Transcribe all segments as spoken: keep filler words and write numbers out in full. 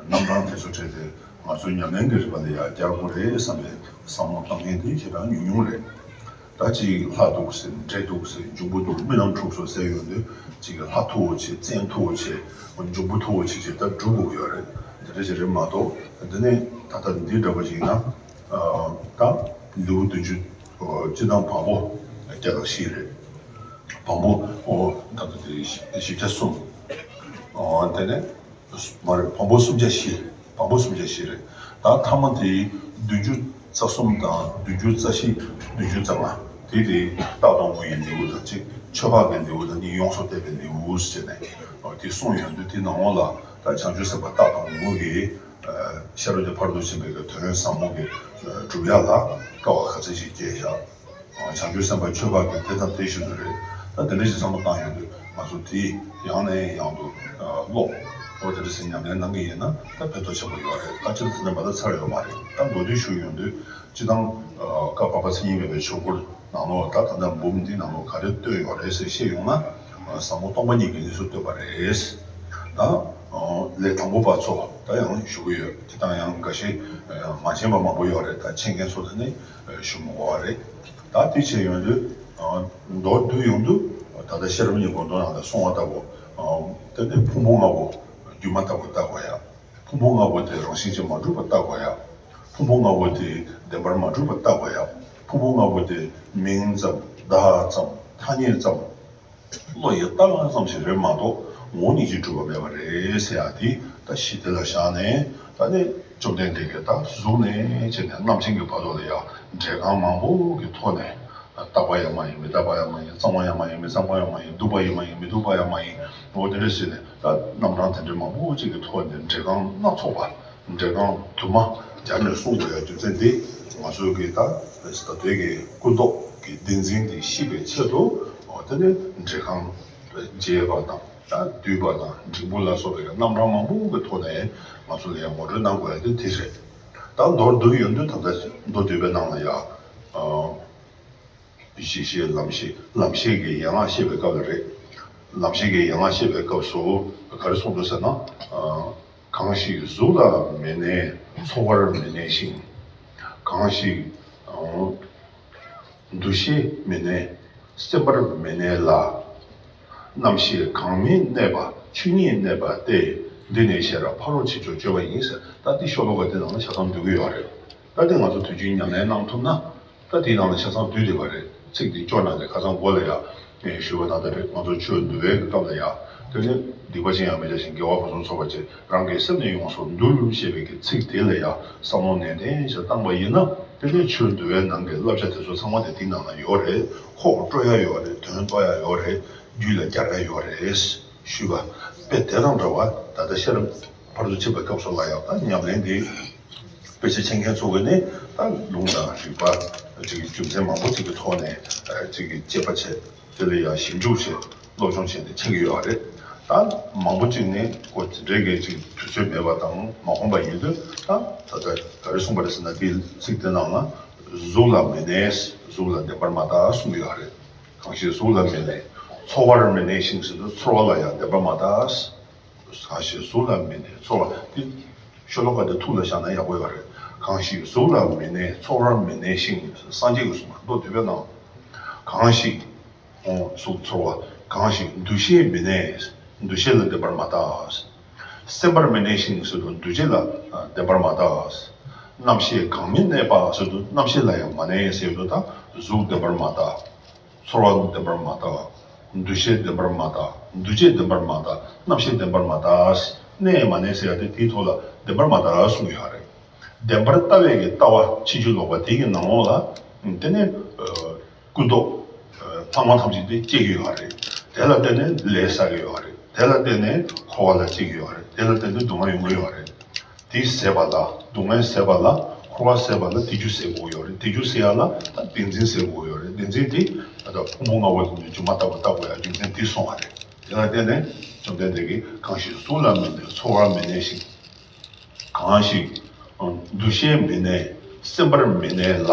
རྣམ་གྲངས་དེ་ཚོ་བྲིས་ཏེ་ང་ཚོའི་ཉམས་ལེན་གྱི་རིམ་པ་ལ་ཡང་སྦྱར་དགོས་རེད་བསམ་པའི་བསམ་བློ་བཏང་མཁན་དེ་ཞེ་དྲག་ཉུང་ཉུང་རེད། ད་ཅིག་ལྷ་འདུག་ཟེར་འདྲེ་འདུག་ཟེར་འབྱུང་པོ་འདུག་རྨི་ལམ་འཁྲུགས་སོང་ཟེར་ཡོང་དུས་ཅིག་ལྷ་མཐུ་བོ་ཆེ་བཙན་མཐུ་བོ་ཆེ་འབྱུང་པོ་མཐུ་བོ་ཆེ་ཅེས་ད་སྒྲུབ་དགོས་ཀྱི་ཡོད་རེད། འདི་འདྲ་ཞིག་རེད་མ་གཏོགས་འདི་ནས་ད་ལྟ་འདི་འདྲ་པོ་ཞིག་ཡིན་ན་ད་ལེའུ་བདུན་ཅུ་སྤྱི་དང་བམ་པོ་བརྒྱ་དང་བཞི་རེད། བམ་པོ་ད་ལྟ་དེ་བཞི་བརྒྱ་གསུམ། དེ་ནས། མ་རེད། བམ་པོ་སུམ་བརྒྱ་བཞི། བམ་པོ་སུམ་བརྒྱ་བཞི་རེད། ད་ཐ་མ་དེ་བདུན་ཅུ་རྩ་གསུམ་དང་བདུན་ཅུ་རྩ་བཞི། བདུན་ཅུ་རྩ་ལྔ། དེ་དེ་རྟག་སྟོང་སྐུ་ཡི་ལེའུ་དང་གཅིག་ཆོས་འཕགས་ཀྱི་ལེའུ་དང་གཉིས་ཡོངས་སུ་གཏད་པའི་ལེའུ་ཟེར་ནས་དེ་གསུངས་ཡོང་དུས་དེ་ནང་ལོགས་ལ་ད་བྱང་ཆུབ་སེམས་དཔའ་རྟག་སྟོང་སྐུ་གི་ཤེས་རབ་ཀྱི་ཕ་རོལ་ཏུ་ཕྱིན་པའི་དོན་ཟབ་མོ་གི་སྒྲུབ་ཡ་ལ་དཀའ་བ་ག་ཚད་ཅིག་སྐྱེས་བཞག་བྱང་ཆུབ་སེམས་དཔའ་ཆོས་འཕགས་ཀྱི་དེ་དང་དེ་བཞིན་དུ་རེད། ད་དེ་འདྲ་ཞིག་བསམ་བློ་བཏང་ཡོང་དུས་ང་ཚོ་དེ་ཡང་ནས་ཡང་དུ་ཀློག་འོ་དེ་འདྲ་ཞིག་ཉམས་ལེན་གནང་གི་ཡིན་ན་ད་ཕན་ཐོགས་ཆེན་པོ་ཡོད་རེད། ད་སྤྱིར་དེ་འདྲ་མ་ད་ཚར་ཡོད་མ་རེད། ད་མདོར་བསྡུས་ཞུ་ཡོང་དུས་སྤྱི་བཏང་བཀའ་བར་པ་མཚན་ཉིད་མེད་པའི་ཆོས་སྐོར་ནང་ལོགས་ད་ད་ལྟ་འབུམ་འདི་ནང་ལོགས་ག་རེ་བཏོན་ཡོད་རེད་ཟེར་བཤད་ཡོང་ན་ཟབ་མོ་སྟོང་པ་ཉིད་ཀྱི་གནས་ཚུལ་བཏོན་པ་རེད། ད་ལས་དང་པོ་པ་ཚོ་ད་ཡང་ཞུ་གི་ཡོད། དེ་དང་ཡང་འགའ་ཞིག་མ་མཁྱེན་པ་མང་པོ་ཡོད་རེད། ད་མཁྱེན་མཁན་ཚོ་ད་ནི་ཞུ་མི་དགོས་པ་རེད། ད་དེ་བྱས་ཡོང་དུས་མདོར་བསྡུས་ཡོང་དུས་ད་ལྟ་ཤེས་རབ་ཉིད་སྒོམ་སྡོམ་ནང་ལ་གསུངས་པ་ལྟ་བུ་དེ་ནི་ཕུང་པོ་ལྔ་པོ་སྒྱུ་མ་ལྟ་བུ་བལྟ་དགོས་ཡ། ཕུང་པོ་ལྔ་པོ་དེ་རང་བཞིན་གྱིས་མ་གྲུབ་པ་བལྟ་དགོས་ཡ། ཕུང་པོ་ལྔ་པོ་དེ་བདེན་པར་མ་གྲུབ་པ་བལྟ་དགོས་ཡ། ཕུང་པོ་ལྔ་པོ་དེ་མིང་ཙམ་བརྡ་ཙམ་ཐ་སྙད་ཙམ་བློ་ཡིས་བཏགས་པ་ཙམ་ཞིག་རེད་མ་གཏོགས་ངོ་བོ་ཉིད་ཀྱིས་གྲུབ་པ་མེད་པ་རེད་ཟེར་ཡ་དེ་ད་གཞི་དེ་ལ་བཞག་ནས་ད་ནི་བཅོམ་ལྡན་འདས་ཀྱིས་ད་གཟུགས་ནས་བྱས་ནས་རྣམ་མཁྱེན་གྱི་བར་དུ་ལ་ཡང་འགྲེལ་རྐང་མང་པོ་གི་ཐོག་ནས་རྟག་པ་ཡང་མ་ཡིན་མི་རྟག་པ་ཡང་མ་ཡིན། གཙང་བ་ཡང་མ་ཡིན་མི་གཙང་བ་ཡང་མ་ཡིན། སྡུག་པ་ཡང་མ་ཡིན་མི་སྡུག་པ་ཡང་མ་ཡིན། འོ་དེ་འདྲ་ཟེར་ནས་ད་རྣམ་གྲངས་དེ་འདྲ་མང་པོ་ཅིག་གི་ཐོག་ནས་འགྲེལ་རྐང་སྣ་ཚོགས་པ། འགྲེལ་རྐང་དུ་མ་སྦྱར་ནས་གསུངས་དགོས་ཡ་རྒྱུ་མཚན་དེ་ང་ཚོའི་གི་ད་ད་ལྟའི་གི་ཀུན་རྟོག་གི་བདེན་འཛིན་དེ་ཞིག་པའི་ཆེད་དུ་འོ་དེ་ནས་འགྲེལ་རྐང་རྒྱས་པ་དང་ད་བསྡུས་པ་དང་འབྲིང་པོ་ལ་སོགས་པའི་རྣམ་གྲངས་མང་པོ་གི་ཐོག་ནས་ང་ཚོ་ལ་ཡང་ངོ་སྤྲོད་གནང་དགོས་ཡ་དེ་དེ་རེད། ད་མདོར་བསྡུས་ཡོང་དུས་ད་ལྟ་མདོ་སྡུད་པའི་ནང་ལ་ཡ། གཞི་ཤེས་ལམ་ཤེས། ལམ་ཤེས་ཀྱི་ཡན་ལག་བཤད་པའི་སྐབས་ལ་རེད། ལམ་ཤེས་ཀྱི་ཡན་ལག་བཤད་པའི་སྐབས་སུ་ག་རེ་གསུངས་འདུག་ཟེར་ན། གང་ཞིག་གཟུགས་ལ་མི་གནས་ཚོར་བར་མི་གནས་ཤིང་། གང་ཞིག་འདུ་ཤེས་མི་གནས་སེམས་པར་མི་གནས་ལ། རྣམ་ཤེས་གང་མི་གནས་པ་ཆོས་ཉིད་གནས་པ་སྟེ། འདི་ནི་ཤེས་རབ་ཕ་རོལ་ཕྱིན་མཆོག་སྤྱོད་པ་ཡིན་ཟེར། ད་འདི་ཤོ་ལོ་ཀ་འདི་ནང་ལ་ཆ་ཚང་འདུས་ཀྱི་ཡོད་རེད། ད་འདི་ང་ཚོ་དུས་རྒྱུན་ཉམས་ལེན་གནང་ཐུབ་ན། ད་དེའི་ནང་ལ་ཆ་ཚང་འདུས་བསྡད་པ་རེད། ཚིག་འདི་སྐྱོར་ན་ནས་ཁ་སང་འགོ་ལ་ཡ་ངས་ཞུས་པ་ནང་ལྟར་རེད། ང་ཚོ་ཆོས་འདུལ་བའི་སྐབས་ལ་ཡ་དེ་ནི་སྡིག་པ་ཅི་ཡང་མི་བྱ་ཞིང་། དགེ་བ་ཕུན་སུམ་ཚོགས་པར་བྱེད། རང་གི་སེམས་ནི་ཡོངས་སུ་འདུལ་ཞེས་པའི་གི་ཚིག་དེ་ལ་ཡ་བསམ་བློ་ནན་ཏན་ཞིག་བཏང་པ་ཡིན་ན། དེ་ནི་ཆོས་འདུལ་བའི་ནང་གི་བསླབ་བྱ་དེ་ཚོ་ཚང་མ་དེ་དེའི་ནང་ལ་ཡོད་རེད། ཁོག་དཀྲོལ་ཡ་ཡོད་རེད། དོན་རྟོགས་ཡ་ཡོད་རེད། རྒྱུད་ལ་སྦྱར་ཡ་ཡོད་རེད། ཞུས་པ། དཔེ་དེ་དང་འདྲ་བ་ད་ལྟ་ཤེས་རབ་ཕར་ཚུར་ཕྱིན་པའི་སྐབས་སུ་ལ་ཡང་ད་ཉམས་ལེན་འདི་དཔེ་ཆ་མཁྱེན་མཁན་ཚོ་གིས་ནི་ད་ལུང་དང་རིགས་པ་ཅིག་གི་རྒྱུ་མཚན་མང་པོ་ཅིག་གི་ཐོག་ནས་ཅིག་གི་དཔྱད་པ་བྱས། དེ་ལ་ཡང་ཞིབ་འཇུག་བྱས། སློབ་སྦྱོང་བྱས་ནས་མཁྱེན་གྱི་ཡོད་རེད། ད་མང་པོ་ཅིག་ནི་ཁོ་དེ་འདྲའི་གི་ཅིག་དུས་ཚོད་མེད་པ་དང་མ་ཁོམ་པ་ཡིན་དུས་ད་ད་ལྟ་ག་རེ་གསུངས་པ་རེད་ཟེར་ན། དེའི་ཚིག་དེ་ནང་ན་གཟུགས་ལ་མི་གནས། གཟུགས་ལ་བདེན་པར་མ་བལྟ་གསུངས་ཀྱི་ཡོད་རེད། གང་ཞིག་གཟུགས་ལ་མི་གནས་ཚོར་བར་མི་གནས་ཤིང་ཟེར་དུས་ཚོར་བ་ལ་ཡང་བདེན་པར་མ་བལྟ། གང་ཞིག་གཟུགས་ལ་མི་གནས་ཚོར་བ་དེ་ཤོ་ལོ་ཀ་དེ་ཐུགས་ལ་བཞག་ན་ཡག་པོ་ཡོད་རེད། གང་ཞིག་གཟུགས་ལ་མི་གནས་ཚོར་བར་མི་གནས་ཤིང་། སངས་རྒྱས་ཀྱིས་གསུངས་པ་མདོ་སྡུད་པའི་ནང་། གང་ཞིག་གཟུགས་ཚོར་བ། གང་ཞིག་འདུ་ཤེས་མི་གནས། འདུ་ཤེས་ལ་བདེན་པར་མ་བལྟ། སེམས་པར་མི་གནས་ཤིང་ཟེར་དུས་འདུ་བྱེད་ལ་བདེན་པར་མ་བལྟ། རྣམ་ཤེས་གང་མི་གནས་པ་ཟེར་དུས་རྣམ་ཤེས་ལ་ཡང་མ་གནས་ཟེར་དུས་ད་གཟུགས་བདེན་པར་མ་བལྟ། ཚོར་བ་བདེན་པར་མ་བལྟ། འདུ་ཤེས་བདེན་པར་མ་བལྟ། འདུ་བྱེད་བདེན་པར་མ་བལྟ། རྣམ་ཤེས་བདེན་པར་མ་བལྟ། གནས་མ་གནས་ཟེར་ཡ་དེ་དེའི་ཐོག་ལ་བདེན་པར་མ་བལྟ་གསུངས་ཡོད་རེད། བདེན་པར་ལྟ་བའི་གི་ལྟ་བ་ཕྱིན་ཅི་ལོག་པ་དེ་གི་ནང་ལོགས་ལ་དེ་ནས་ཀུན་རྟོག་ལྷག་མ་ཐམས་ཅད་དེ་སྐྱེ་གི་ཡོད་རེད། དེ་ལ་བརྟེན་ནས་ལས་བསགས་ཀྱི་ཡོད་རེད། དེ་ལ་བརྟེན་ནས་འཁོར་བ་ལ་སྐྱེ་གི་ཡོད་རེད། དེ་ལ་བརྟེན་ནས་སྡུག་བསྔལ་ཡོང་གི་ཡོད་རེད། དེ་ཟད་པ་ལ་སྡུག་བསྔལ་ཟད་པ་ལ་འཁོར་བ་ཟད་པ་ལ་དེ་རྒྱུ་ཟད་དགོས་ཡོད་རེད། དེ་རྒྱུ་ཟད་ཡ་ལ་ད་བདེན་འཛིན་ཟད་དགོས་ཡོད་རེད། བདེན་འཛིན་དེ་ད་ལྟ་ཕུང་པོ་ལྔ་པོ་དེ་ཚོ་སྒྱུ་མ་ལྟ་བུ་ལྟ་དགོས་ཡ་རྒྱུ་མཚན་དེ་གསུངས་པ་རེད། དེ་ལ་བརྟེན་ནས་བཅོམ་ལྡན་འདས་ཀྱིས་གང་ཞིག་གཟུགས་ལ་མི་གནས་ཚོར་བར་མི་གནས་ཤིང་། གང་ཞིག་འདུ་ཤེས་མི་གནས་སེམས་པར་མི་གནས་ལ།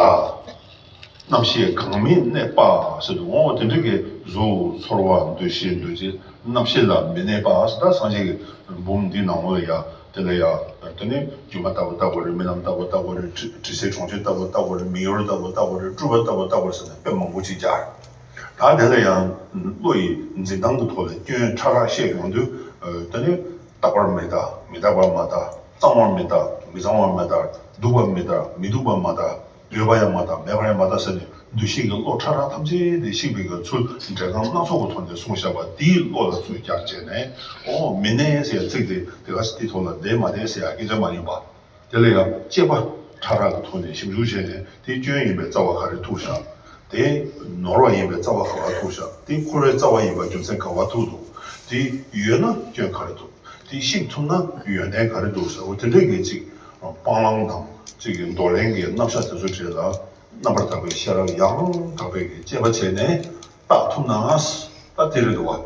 རྣམ་ཤེས་གང་མི་གནས་པ་ཟེར་དུས་འོ་དེ་འདྲ་གི་གཟུགས་ཚོར་བ་འདུ་ཤེས་འདུ་བྱེད་རྣམ་ཤེས་ལ་མི་གནས་པ་ཟེར། ད་སངས་རྒྱས་ཀྱི་འབུམ་འདི་ནང་ལ་ཡ་ དེ་ལ་ཡང་དེ་ནི་སྒྱུ་མ་ལྟ་བུ་ལྟ་དགོས་རེད། རྨི་ལམ་ལྟ་བུ་ལྟ་དགོས་རེད། དྲི་དྲི་ཟའི་གྲོང་ཁྱེར་ལྟ་བུ་ལྟ་དགོས་རེད། མིག་ཡོར་ལྟ་བུ་ལྟ་དགོས་རེད། སྤྲུལ་པ་ལྟ་བུ་ལྟ་དགོས་རེད་ཟེར་ནས་དཔེ་མང་པོ་ཅིག་སྦྱར། ད་དེ་ལ་ཡང་བློ་ཡི་འཛིན་སྟངས་ཀྱི་ཐོག་ལ་སྐྱོན་ཕྲ་རགས་བཤད་ཡོང་དུས། དེ་ནི་རྟག་པར་མི་ལྟ། མི་རྟག་པར་མ་ལྟ། གཙང་བར་མི་ལྟ། མི་གཙང་བར་མ་ལྟ། སྡུག་པར་མི་ལྟ། མི་སྡུག་པར་མ་ལྟ། ཡོད་པ་ཡང་མ་ལྟ། མེད་པ་ཡང་མ་ལྟ་ཟེར་ནས་འདུ་ཤེས་ཀྱི་བློ་ཕྲ་རགས་ཐམས་ཅད་དེ་བཤིག་པའི་གི་ཚུལ་འགྲེལ་ཁམས་སྣ་ཚོགས་ཀྱི་ཐོག་ནས་གསུངས་བཞག་པ་དེའི་བློ་ལ་ཚུར་རྒྱག་བྱས་ནས། ཨོ་མི་གནས་ཟེར་ཚིག་དེ་དེ་ག་ཞིག་དེའི་ཐོག་ལ་བསྡད་མ་བསྡད་ཟེར་ཡ་སྐད་ཆ་མ་ཡིན་པ། དེ་ལ་ཡང་དཔྱད་པ་ཕྲ་རགས་ཀྱི་ཐོག་ནས་ཞིབ་འཇུག་བྱས་ནས་དེ་སྐྱོན་ཡིན་པའི་རྩ་བ་ག་རེ་ཐུག་བཞག་དེ་ནོར་བ་ཡིན་པའི་རྩ་བ་ག་བ་ཐུག་བཞག་དེ་འཁོར་བའི་རྩ་བ་ཡིན་པ་རྒྱུ་མཚན་ག་བ་ཐུག་འདུག་དེ་ཡོད་ན་སྐྱོན་ག་རེ་འདུག་དེ་བཤིག་ཐུབ་ན་ཡོན་ཏན་ག་རེ་འདུག་ཟེར་བ་དེ་འདྲའི་གི་ཅིག་སྤང་བླང་དང་ཅིག་གི་འདོར་ལེན་གྱི་རྣམ་གཞག་དེ་ཚོ་གྲས་ལ་རྣམ་པར་དག་པའི་ཤེས་རབ་ཡང་དག་པའི་གི་དཔྱད་པ་བྱས་ནས་བརྟག་ཐུབ་ན། ད་དེ་རེད་འདུག་བ།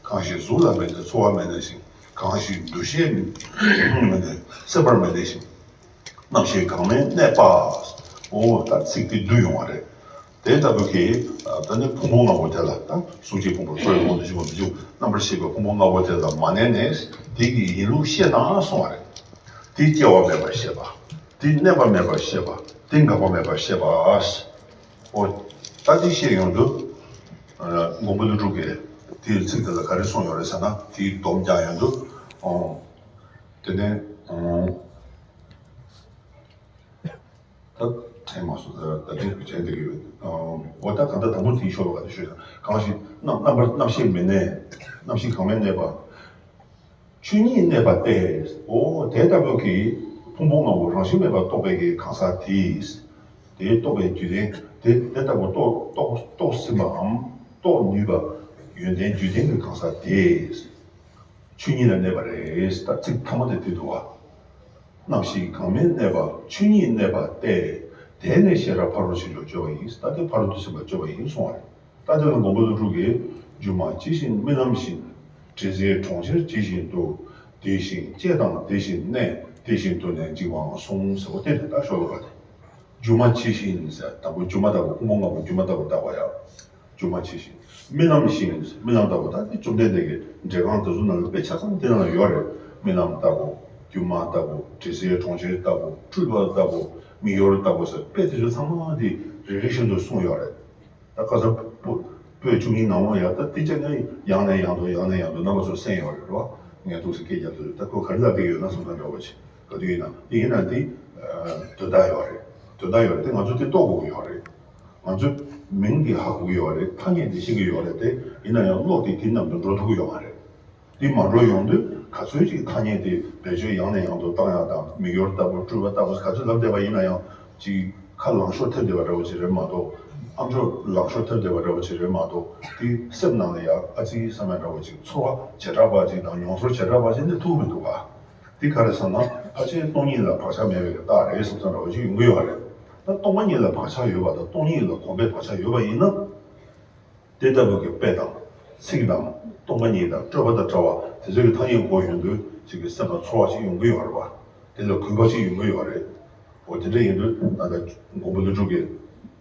གང་ཞིག་གཟུགས་ལ་མེད་དེ་ཚོར་བ་མེད་ནས་ཤིང་། གང་ཞིག་འདུ་ཤེས་མེད་དེ་སྲེད་པར་མེད་ནས་ཤིང་། རྣམ་ཤེས་གང་མིན་གནས་པ། འོ་ད་ཚིག་དེ་བསྡུས་ཡོང་བ་རེད། དེ་ལྟ་བུ་གི་ད་ནི་ཕུང་པོ་ལྔ་པོ་དེ་ལ་ད་གཟུགས་ཀྱི་ཕུང་པོ། ཚོར་བའི་ཕུང་པོ། འདུ་ཤེས་ཕུང་པོ། འདུ་བྱེད་རྣམ་པར་ཤེས་པའི་ཕུང་པོ་ལྔ་པོ་དེ་ལ་མ་གནས་ནས་དེ་གི་ཡིན་ལུགས་ཤེས་དང་གསུང་བ་རེད། དེ་སྐྱེ་བ་མེད་པར་ཤེས་པ། དེ་གནས་པ་མེད་པར་ཤེས་པ། དེ་འགག་པ་མེད་པར་ཤེས་པ། འོ་ད་དེ་བཤད་ཡོང་དུས། མགོན་པོ་ཀླུ་སྒྲུབ་ཀྱིས་དེའི་ཚིག་དེ་ལ་ག་རེ་གསུངས་ཡོད་རེད་ཟེར་ན། དེའི་སྡོམ་རྒྱག་ཡོང་དུས། ཨོ། དེ་ནས་ཨོ། ད་དྲན་མ་སོང་། ད་ད་དེ་དྲན་བསྡད་ཀྱི་ཡོད། ཨོ་ད་གང་ལྟར་དང་པོ་དེའི་ཤོ་ལོ་ཀ་དེ་ཤོད་ན། གང་ཞིག་རྣམ་རྣམ་པར་རྣམ་ཤེས་མི་གནས། རྣམ་ཤེས་གང་མིན་གནས་པ། ཆོས་ཉིད་གནས་པ་སྟེ། འོ་དེ་ལྟ་བུ་གི་ཕུང་པོ་ལྔ་པོ་རང་བཞིན་མེད་པར་རྟོགས་པའི་གི་གང་ཟག་དེས། དེ་རྟོགས་པའི་རྒྱུད་ལྡན་དེ་དེ་ལྟ་བུ་རྟོགས་རྟོགས་རྟོགས་ཟིན་པའམ་རྟོགས་ནུས་པ་ཡོན་ཏན་རྒྱུད་ལྡན་གྱི་གང་ཟག་དེས། ཆོས་ཉིད་ལ་གནས་པ་རེད། ད་ཚིག་ཐ་མ་དེ་དེ་འདུག་བ། རྣམ་ཤེས་གང་མིན་གནས་པ་ཆོས་ཉིད་གནས་པ་སྟེ། དེ་ནི་ཤེས་རབ་ཕ་རོལ་ཕྱིན་མཆོག་སྤྱོད་པ་ཡིན། ད་དེ་ཕ་རོལ་ཏུ་ཕྱིན་པ་སྤྱོད་པ་ཡིན་གསུང་བ་རེད། ད་དེ་ལ་མགོན་པོ་ཀླུ་སྒྲུབ་ཀྱིས། སྒྱུ་མ་ཇི་བཞིན་རྨི་ལམ་བཞིན། དྲི་ཟའི་གྲོང་ཁྱེར་ཇི་བཞིན་དུ། དེ་བཞིན་སྐྱེ་དང་དེ་བཞིན་གནས། དེ་བཞིན་དུ་ནི་འཇིག་པའང་གསུངས་ཟེར་བ་དེ་རེད། ད་ཤོ་ལོ་ཀ་དེ། སྒྱུ་མ་ཇི་བཞིན་ཟེར། དང་པོ་སྒྱུ་མ་ལྟ་བུ། ཕུང་པོ་ལྔ་པོ་སྒྱུ་མ་ལྟ་བུ་བལྟ་བ་ཡང་། སྒྱུ་མ་ཇི་བཞིན། རྨི་ལམ་བཞིན། རྨི་ལམ་ལྟ་བུ། ད་དེ་བཅོམ་ལྡན་འདས་ཀྱི་འགྲེལ་ཁང་དེ་ཚོ་ནང་ལ་དཔེ་ཆ་ཚང་དེ་ནང་ལ་ཡོད་རེད། རྨི་ལམ་ལྟ་བུ། སྒྱུ་མ་ལྟ་བུ། དྲི་ཟའི་གྲོང་ཁྱེར་ལྟ་བུ། སྤྲུལ་པ་ལྟ་བུ། མིག་ཡོར་ལྟ་བུ་ཟེར། དཔེ་དེ་ཚོ་ཚང་མ་དེ་རེ་རེ་བཞིན་དུ་གསུངས་ཡོད་རེད། ད་ཁ་སང་པོ་པོད་བཅུ་གཉིས་ནང་ལ་ཡང་ད་དེ་ཅག་ནས་ཡང་ནས་ཡང་དུ་ཡང་ནས་ཡང་དུ་རྣམ་པ་ཚོ་གསན་ཡོད་རེད་རོ། ངས་འདུག་སེ་སྐད་རྒྱབ་དུས་ད་ཁོ་ག་རེ་ལབ་ཀྱི་ཡོད་ན་བསམ་ས་འདྲ་བོ་ཅིག་ག་དུས་ཡིན་ན་དེ་ཡིན་ན་དེ་དོན་དག་ཡོད་རེད། དོན་དག་ཡོད་རེད། དེ་ང་ཚོ་དེ་རྟོགས་དགོས་ཀྱི་ཡོད་རེད། ང་ཚོས་མིང་དེ་ཧ་གོ་གི་ཡོད་རེད། ཐ་སྙད་དེ་ཤེས་ཀྱི་ཡོད་རེད། དེ་ཡིན་ན་ཡང་བློ་དེ་དེ་མཉམ་དུ་འགྲོ་ཐུབ་ཀྱི་ཡོད་མ་རེད། དེ་མ་འགྲོ་ཡོང་དུས་ག་ཚོད་ཅིག་ཐ་སྙད་དེ་བེད་སྤྱོད་ཡང་ནས་ཡང་དུ་བཏང་ཡག་དང་། མིག་ཡོར་ལྟ་བུ། སྤྲུལ་པ་ལྟ་བུ་ག་ཚོད་ལབ་བསྡད་པ་ཡིན་ན་ཡང་ཅིག་ཁ་ལང་ཤོར་ཐེབས་བསྡད་པ་འདྲ་བོ་ཅིག་རེད་མ་གཏོགས། ཨ་མཆོག་ལང་ཤོར་ཐེབས་བསྡད་པ་འདྲ་བོ་ཅིག་རེད་མ་གཏོགས། དེ་སེམས་ནང་ལ་ཡང་ཨ་ཙི་བསམ་ཡག་འདྲ་བོ་ཅིག་ཚོར་བ་བྱེ་བྲག་པ་ཅིག་དང་མྱོང་ཚོར་བྱེ་བྲག་པ་ཅིག་སླེབས་ཐུབ་མི་འདུག་ག་དེ་ག་རེ་ཟེར་ན། ཕལ་ཆེར་སྟོང་ཉིད་ལ་བག་ཆགས་མེད་པའི་རྟགས་རེད་བསམ་བསམ་འདྲ་བོ་ཅིག་ཡོང་གི་ཡོད་རེད། ད་སྟོང་པ་ཉིད་ལ་བག་ཆགས་ཡོད་པ་དང་སྟོང་ཉིད་ལ་གོམས་པའི་བག་ཆགས་ཡོད་པ་ཡིན་ན། དེ་ལྟ་བུ་གི་དཔེ་དང་ཚིག་དང་སྟོང་པ་ཉིད་དང་སྤྲོས་པ་དང་བྲལ་བ་དེ་ཚོ་གི་ཐ་སྙད་གོ་ཡོང་དུས་ཅིག་གི་སེམས་ལ་ཚོར་བ་ཞིག་ཡོང་གི་ཡོད་རེད་བ། དེ་ལ་གུས་པ་ཞིག་ཡོང་གི་ཡོད་རེད། འོ་དེ་འདྲ་ཡིན་དུས་ད་ལྟ་མགོན་པོ་ཀླུ་སྒྲུབ་ཀྱིས་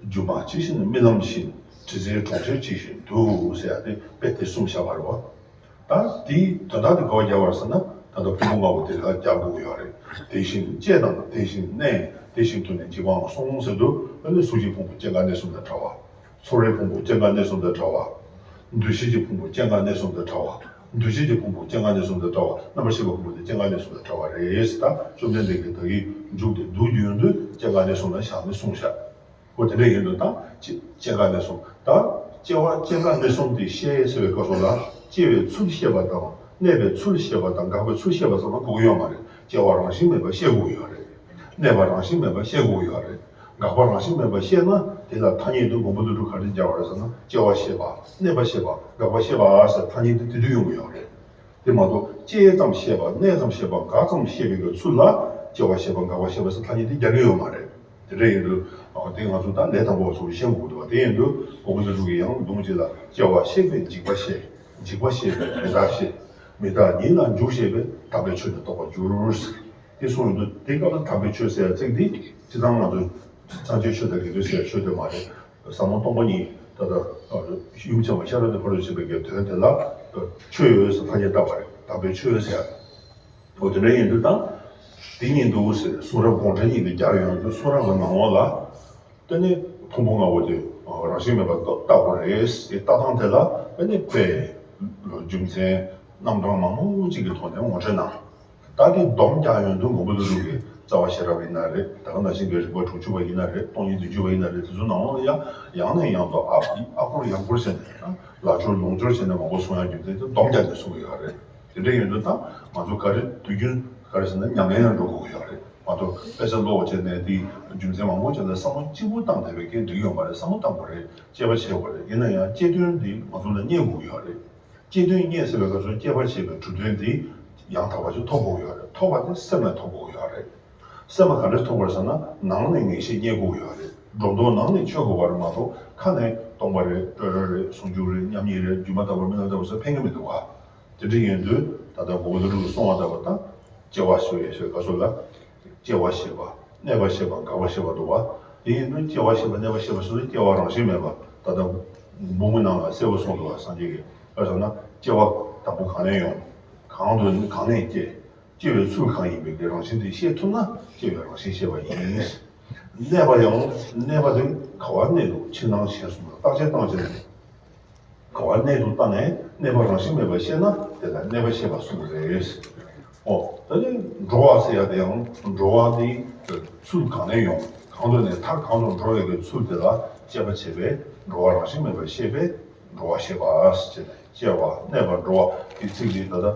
སྒྱུ་མ་ཇི་བཞིན་རྨི་ལམ་བཞིན། དྲི་ཟའི་གྲོང་ཁྱེར་ཇི་བཞིན་དུ་ཟེར་ཡ་དེ་དཔེ་དེ་གསུངས་བཞག་པ་རེད་བ། ད་དེའི་དོན་དག་དེ་ག་པར་རྒྱག་པ་རེད་ཟེར་ན། ད་ལྟ་ཕུང་པོ་ལྔ་པོ་དེ་ལ་རྒྱག་དགོས་ཀྱི་ཡོད་རེད། དེ་བཞིན་སྐྱེ་དང་དེ་བཞིན་གནས། དེ་བཞིན་དུ་ནི་འཇིག་པའང་གསུངས་ཟེར་དུས་ཨ་ནི་གཟུགས་ཀྱི་ཕུང་པོ་སྐྱེ་འགག་གནས་གསུམ་དང་བྲལ་བ། ཚོར་བའི་ཕུང་པོ་སྐྱེ་འགག་གནས་གསུམ་དང་བྲལ་བ། འདུ་ཤེས་ཀྱི་ཕུང་པོ་སྐྱེ་འགག་གནས་གསུམ་དང་བྲལ་བ། འདུ་བྱེད་ཀྱི་ཕུང་པོ་སྐྱེ་འགག་གནས་གསུམ་དང་བྲལ་བ། རྣམ་པར་ཤེས་པའི་ཕུང་པོ་དེ་སྐྱེ་འགག་གནས་གསུམ་དང་བྲལ་བ་རེད་ཟེར། ད་བཅོམ་ལྡན་འདས་ཀྱིས་ད་གིན་མཇུག་དེ་བསྡུ་རྒྱུ་ཡོང་དུས་སྐྱེ་འགག་གནས་གསུམ་ལ་བཞག་ནས་གསུངས་བཞག་འོ་དེ་འདྲ་ཡིན་དུས་ད་སྐྱེ་སྐྱེ་འགག་གནས་གསུམ། ད་སྐྱེ་བ་སྐྱེ་འགག་གནས་གསུམ་དེ་ཤེས་ཟེར་བའི་སྐབས་སུ་ལ། སྐྱེ་བའི་ཚུལ་ཤེས་པ་དང་གནས་པའི་ཚུལ་ཤེས་པ་དང་འགག་པའི་ཚུལ་ཤེས་པ་ཙམ་ལ་གོ་གི་ཡོད་མ་རེད། སྐྱེ་བ་རང་བཞིན་མེད་པ་ཤེས་དགོས་ཀྱི་ཡོད་རེད། གནས་པ་རང་བཞིན་མེད་པ་ཤེས་དགོས་ཀྱི་ཡོད་རེད། འགག་པ་རང་བཞིན་མེད་པ་ཤེས་ན། དེ་ལ་ཐ་སྙད་དུ་མགོན་པོ་ཀླུ་སྒྲུབ་ག་རེ་སྦྱར་བ་རེད་ཟེར་ན། སྐྱེ་བ་ཤེས་པ། གནས་པ་ཤེས་པ། འགག་པ་ཤེས་པ་ཟེར་ཐ་སྙད་དུ་དེ་དུས་ཡོང་གི་ཡོད་རེད། དེ་མ་གཏོགས་སྐྱེ་ཙམ་ཤེས་པ། གནས་ཙམ་ཤེས་པ། འགག་ཙམ་ཤེས་པའི་གི་ཚུལ་ལ་སྐྱེ་བ་ཤེས་པ། འགག་པ་ཤེས་པ་ཟེར་ཐ་སྙད་དེ་རྒྱག་གི་ཡོད་མ་རེད། དེ་འདྲ་ཡིན་དུས་ཨ་དེ་ང་ཚོ་ད་ལས་དང་པོ་ཚོ་ཤེས་དགོས་འདུག་བ། དེ་ཡིན་དུས་མགོན་པོ་ཀླུ་སྒྲུབ་ཀྱིས་ཡང་ལུང་གཅིག་ལ། སྐྱེ་བ་ཤེས་པས་འཇིག་པ་ཤེས། འཇིག་པ་ཤེས་པས་མི་རྟག་ཤེས། མི་རྟག་ཉིད་ལ་འཇུག་ཤེས་པས། དམ་པའི་ཆོས་ནི་རྟོགས་པར་འགྱུར་ཟེར། དེ་གསུངས་ཡོང་དུས་དེ་སྐབས་ལ་དམ་པའི་ཆོས་ཟེར་ཡ་ཚིག་འདི་སྤྱིར་བཏང་ང་ཚོ་སངས་རྒྱས་ཆོས་དང་དགེ་འདུན་ཟེར་ཡ་ཆོས་དེ་མ་རེད། ཟབ་མོ་སྟོང་པ་ཉིད་ད་ལྟ་ཡུམ་ཆེན་མོ་ཤེས་རབ་ཀྱི་ཕ་རོལ་ཕྱིན་པའི་གི་དོན་དེ་ལ་ཆོས་ཟེར་ཐ་སྙད་བཏགས་པ་རེད། དམ་པའི་ཆོས་ཟེར་ཡ། འོ་དེ་འདྲ་ཡིན་དུས་ད་ དེ་གཉིས་འདུག་ཟེར། གསུང་རབ་དགོངས་འགྲེལ་གཉིས་དེ་སྦྱར་ཡོང་དུས། གསུང་རབ་ཀྱི་ནང་ལོགས་ལ་དེ་ནི་ཕུང་པོ་ལྔ་པོ་དེ་རང་བཞིན་མེད་པར་བརྟག་དགོས་རེད་ཟེར། བརྟག་སྟངས་དེ་ལ་དེ་ནི་དཔེ་རྒྱུ་མཚན་རྣམ་གྲངས་མང་པོ་ཅིག་གི་ཐོག་ནས་ངོ་སྤྲོད་གནང་། ད་དེ་སྡོམ་རྒྱག་ཡོང་དུས་མགོན་པོ་ཀླུ་སྒྲུབ་ཀྱི་རྩ་བ་ཤེས་རབ་ཡིན་ན་རེད། ད་ག་ནང་བཞིན་གྱི་རིགས་པ་དྲུག་ཅུ་པ་ཡིན་ན་རེད། སྟོང་ཉིད་བདུན་ཅུ་པ་ཡིན་ན་རེད། དེ་ཚོ་ནང་ལོགས་ཡང་ཡང་ནས་ཡང་དུ་ཨ་ཨ་སྐོར་ཡང་སྐོར་བྱས་ནས། ལ་སྦྱོར་ལུང་སྦྱོར་བྱས་ནས་མང་པོ་གསུང་ཡག་རྒྱུ་མཚན་དེ་སྡོམ་རྒྱག་ནས་གསུང་གི་ཡོད་རེད། དེ་འདྲ་ཡིན་དུས་ད་ང་ཚོ་ག་རེ་དུས་རྒྱུན་ག་རེ་ཟེར་ན་ཉམས་ལེན་ལ་འགྲོ་དགོས་ཀྱི་ཡོད་རེད། མ་གཏོགས་དཔེ་ཆ་ཀློག་བྱས་ནས་དེའི་རྒྱུ་མཚན་མང་པོ་བྱས་ནས་བསམ་བློ་གཅིག་པུ་བཏང་བསྡད་པའི་རྐྱེན་འགྲིག་ཡོད་མ་རེད། བསམ་བློ་བཏང་དགོས་རེད། དཔྱད་པ་བྱེད་དགོས་རེད། ཡིན་ན་ཡང་དཔྱད་དོན་འདི་ང་ཚོ་ལ་རྙེད་དགོས་ཀྱི་ཡོད་རེད། དཔྱད་དོན་རྙེད་ཟེར་བའི་སྐབས་སུ་དཔྱད་པ་བྱེད་པའི་གྲུབ་དོན་འདི་ཡང་དག་པ་ཞིག་ཐོབ་དགོས་ཀྱི་ཡོད་རེད། ཐོབ་པ་དེ་སེམས་ནས་ཐོབ་དགོས་ཀྱི་ཡོད་རེད། སེམས་ལ་ག་འདྲས་ཐོབ་དགོས་ཟེར་ན། ནང་ནས་ངེས་ཤེས་རྙེད་དགོས་ཀྱི་ཡོད་རེད། སྒྲོ་འདོགས་ནང་ནས་ཆོད་དགོས་པ་རེད་མ་གཏོགས། ཁ་ནས་སྟོང་པ་རེད། སྤྲོས་བྲལ་རེད། ཟུང་འཇུག་རེད། མཉམ་ཉིད་རེད། སྒྱུ་མ་ལྟ་བུ་རྨི་ལམ་ལྟ་བུ་ཟེར་ཕན་གྱི་མི་འདུག་ག། དེ་འདྲ་ཡིན་དུས་ད་ལྟ་མགོན་པོ་ཀླུ་སྒྲུབ་ཀྱིས་གསུངས་པ་ལྟ་བུ་ད་སྐྱེ་བ་ཞེས་པའི་སྐབས་སུ་ལ། སྐྱེ་བ་ཞེས་པ། གནས་པ་ཞེས་པ། འགག་པ་ཞེས་པ་འདུག་ག། དེ་ཡིན་དུས་སྐྱེ་བ་ཞེས་པ། གནས་པ་ཞེས་པ་སོགས་ལ་སྐྱེ་བ་རང་བཞིན་མེད་པ། ད་ལྟ་འབུམ་གྱི་ནང་ལ་གསལ་པོ་གསུངས་འདུག་ག། སངས་རྒྱས་ཀྱིས་ག་རེ་ཟེར་ན། སྐྱེ་བ་དང་པོ་གང་ནས་ཡོང་། གང་དུ་གང་ནས་སྐྱེ། སྐྱེ་བའི་ཚུལ་གང་ཡིན་པའི་གི་རང་བཞིན་དེ་ཤེས་ཐུབ་ན་སྐྱེ་བའི་རང་བཞིན་ཤེས་པ་ཡིན། གནས་པ་ཡང་། གནས་པ་དེ་ག་བར་གནས་འདུག། ཕྱི་ནང་གཞན་གསུམ་ལ་བརྟག་དཔྱད་བཏང་བྱས་ནས། ག་བར་གནས་འདུག་བལྟས་ནས་གནས་པ་རང་བཞིན་མེད་པ་ཤེས་ན་དེ་ལ་གནས་པ་ཤེས་པ་གསུངས་པ་རེད། ཨོ། ད་ནི་འགྲོ་བ་ཟེར་ཡ་དེ་ཡང་འགྲོ་བ་དེ་ཚུལ་གང་ནས་ཡོང་། གང་དུ་གནས། མཐར་གང་དུ་འགྲོ་བའི་གི་ཚུལ་དེ་ལ་དཔྱད་པ་བྱས་པས་འགྲོ་བ་རང་བཞིན་མེད་པ་ཤེས་པས་འགྲོ་བ་ཤེས་པ་ཟེར་བྱས་ནས། སྐྱེ་བ། གནས་པ། འགྲོ་བ་གི་ཚིག་འདི་ད་ལྟ་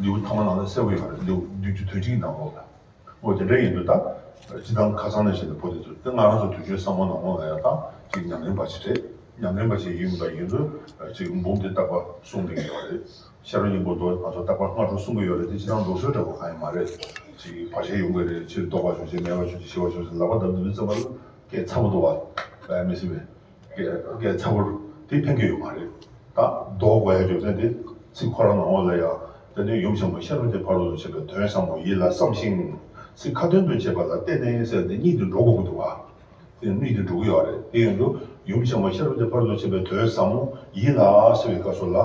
ལེའུ་ཐོག་མ་ནང་ལ་གསལ་པོ་ཡོད་རེད། ལེའུ་བདུན་ཅུ་དོན་གཅིག་ནང་ལོགས་ལ། འོ། དེ་འདྲ་ཡིན་དུས་ད་སྤྱིར་བཏང་ཁ་སང་ནས་བྱས་ནས་བོད་དེ་ཚོ་དེ་ང་རང་ཚོ་དུས་རྒྱུན་བསམ་བློ་ནང་ལོགས་ལ་ཡང་ད་ཅིག་ཉམས་ལེན་པ་ཞིག་རེད། ཉམས་ལེན་པ་ཞིག་ཡིན་པ་ཡིན་དུས་ཅིག་འབུམ་དེ་རྟག་པར་གསུང་གི་ཡོད་རེད། ཤེས་རབ་སྙིང་པོ་མདོ་ང་ཚོ་རྟག་པར་སྔ་དྲོ་གསུང་གི་ཡོད་རེད། དེ་སྤྱིར་བཏང་མདོ་སྲོལ་འདྲ་པོ་གང་ཡང་མ་རེད། ཅིག་བར་ཆད་ཡོང་གི་རེད། ཕྱིར་ལྡོག་པ་ཞོག་ཅིག། མེད་པ་ཞོག་ཅིག། ཞི་བ་ཞོག་ཅིག། ལག་པ་བརྡབ་བརྡབ་ཙམ་པ་ལ་སྐད་ཚ་པོ་འདུག་བ། ཨ། མི་སྲིད་པས། སྐད་སྐད་ཚ་པོ་དེ་ཕན་གྱི་ཡོད་མ་རེད། ད་ལྡོག་དགོས་ཡ་རྒྱུ་མཚན་དེ་ཚིག་ཁོ་རང་ནང་ལོགས་ལ་ཡ། དེ་ནས་ཡུམ་ཆེན་མོ་ཤེས་རབ་ཀྱི་ཕ་རོལ་ཏུ་ཕྱིན་པའི་དོན་ཟབ་མོ་ཡིད་ལ་བསམ་ཞིང་། ཚིག་ཁ་ཏོན་དུ་བྱེད་པ་ལ་བརྟེན་ནས་ཟེར་དེ་གཉིས་དེ་འགྲོ་དགོས་ཀྱི་འདུག་བ། དེ་གཉིས་དེ་འགྲོ་གི་ཡོད་རེད། དེ་ཡིན་དུས་ཡུམ་ཆེན་མོ་ཤེས་རབ་ཀྱི་ཕ་རོལ་ཏུ་ཕྱིན་པའི་དོན་ཟབ་མོ་ཡིད་ལ་ཟེར་བའི་སྐབས་སུ་ལ་